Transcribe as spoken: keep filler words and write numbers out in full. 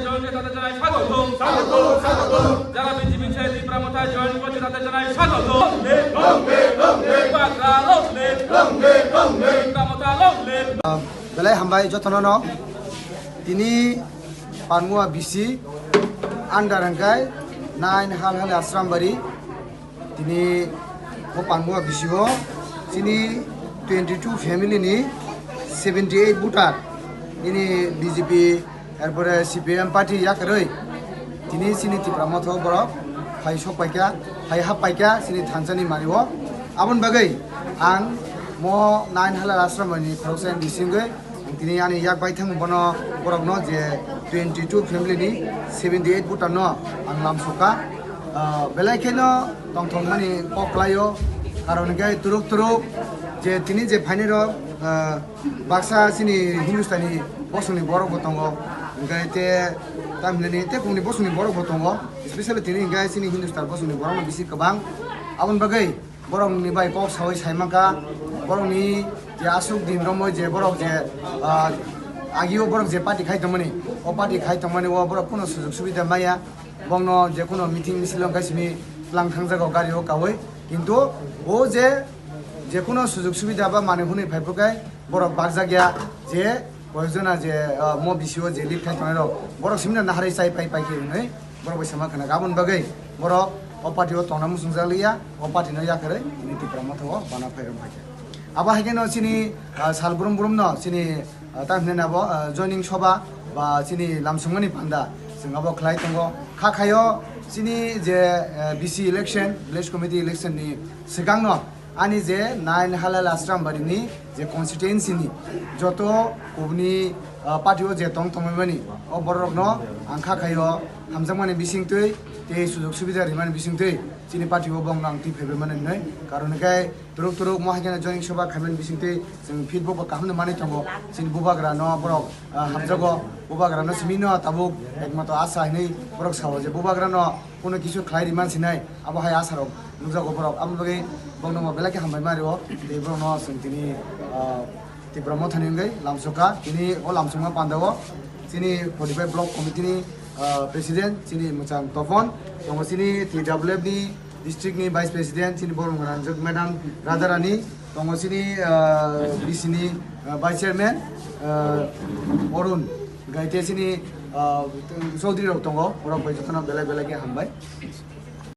জয়েন্ট হতে জানাই স্বাগতম। স্বাগতম, স্বাগতম। যারা বিজেপি ছেড়ে ত্রিপুরা মথায় জয়েন করছে তাদের জানাই স্বাগতম। Long live, long live, long live। Bagra long live। Long live, long live। Tripura মথা long live। Belai hambai jotono no. Tini Panmua B C under hwnkhe nine Halhali Asrambari. Tini bo Panmua B C o chini twenty two family ni seventy eight voter nini B J P, erpore C P M party yakarwi tini chini Tipra Motha o borok phai sok paikha, phai hap paikha chini thansa ni mani o. Aboni bagwi ang mo nine Halhali Asrambari ni khoroksa ni bisingwi Ang tini ani yak baithang bono borokno je twenty two family ni seventy eight voter no ang lamsokha. Ah, belai kheno tongthokmani kok kwlaio, karon hwnkhe turuk turuk je tini je phainai rok, ah, baksa chini Hindustani bosongni borok bo tongo, hwnkhe te tamhinani tei bongni bosongni borok bo tongo, especially tini hwnkhe chini Hindustan bosongni borokno bisi kwbang. Aboni bagwi Borokni bai kok saui sai mankha, borokni je aswk din romwi je borok je, ah, agio borok je party khai tongmani, o party khai tongmani o borok kuno sujug subida maya, bongno je kuno meeting misil wngkha simi tlang thangjago gari o kaui, kintu o je, je kuno sujug subida ba manwi hwnwi phai phurkhe borok bakjak ya je koyekjona je, ah, mo B C o je lead khai tongnai rok, borok simino naharwi chai pai pai khe hwnwi. Borok bai sama khna aboni bagwi borok o party o tongna muchungjak liya, o party no yakarwi tini Tipra Motha o bana phai rok phaikha. Abo hai kheno chini, ah, sal brum brum no chini, ah, ta hinwi abo, ah, joining soba ba chini lamsongmani panda chwng abo khlai tongo. Kha khaio chini je, ah, B C election, village committee election ni swkang no Ani je nine Halhali Asrambari ni je constituency ni joto kubuni, ah, party o je tong tongmani o borok no ang kha khaio hamjakmani bisingtwi tei sujug subida rimani bisingtwi chini party o bongno ang twi phaibai mani hinwi karon hwnkhe turuk turuk mo hai kheno joining soba khaimani bisingtwi chwng feedback bo kaham no manwi tongo chini bubagra no borok, ah, hamjago bubagra no simi no tabuk ekmatro asa hinwi borok sao je bubagra no Kuno kisu khlai ri man sinai, abo hai asarok nukjago borok. Aboni bagwi borokno bo belai khe hambai ma rio. Tei borokno chwng tini, ah, Tipra Mothani wngwi lamsokha. Tini o lamsokma pandao chini forty five Block Committee ni, ah, President chini mwchang Topon, tongo chini T W F ni district ni Vice President chini borok Ranjak Madam Radharani, tongo chini, ah, B C ni, ah, Vice Chairman, ah, Arun, gaite chini, ah, Chaudhary rok tongo, borok bai jotono belai belai khe hambai.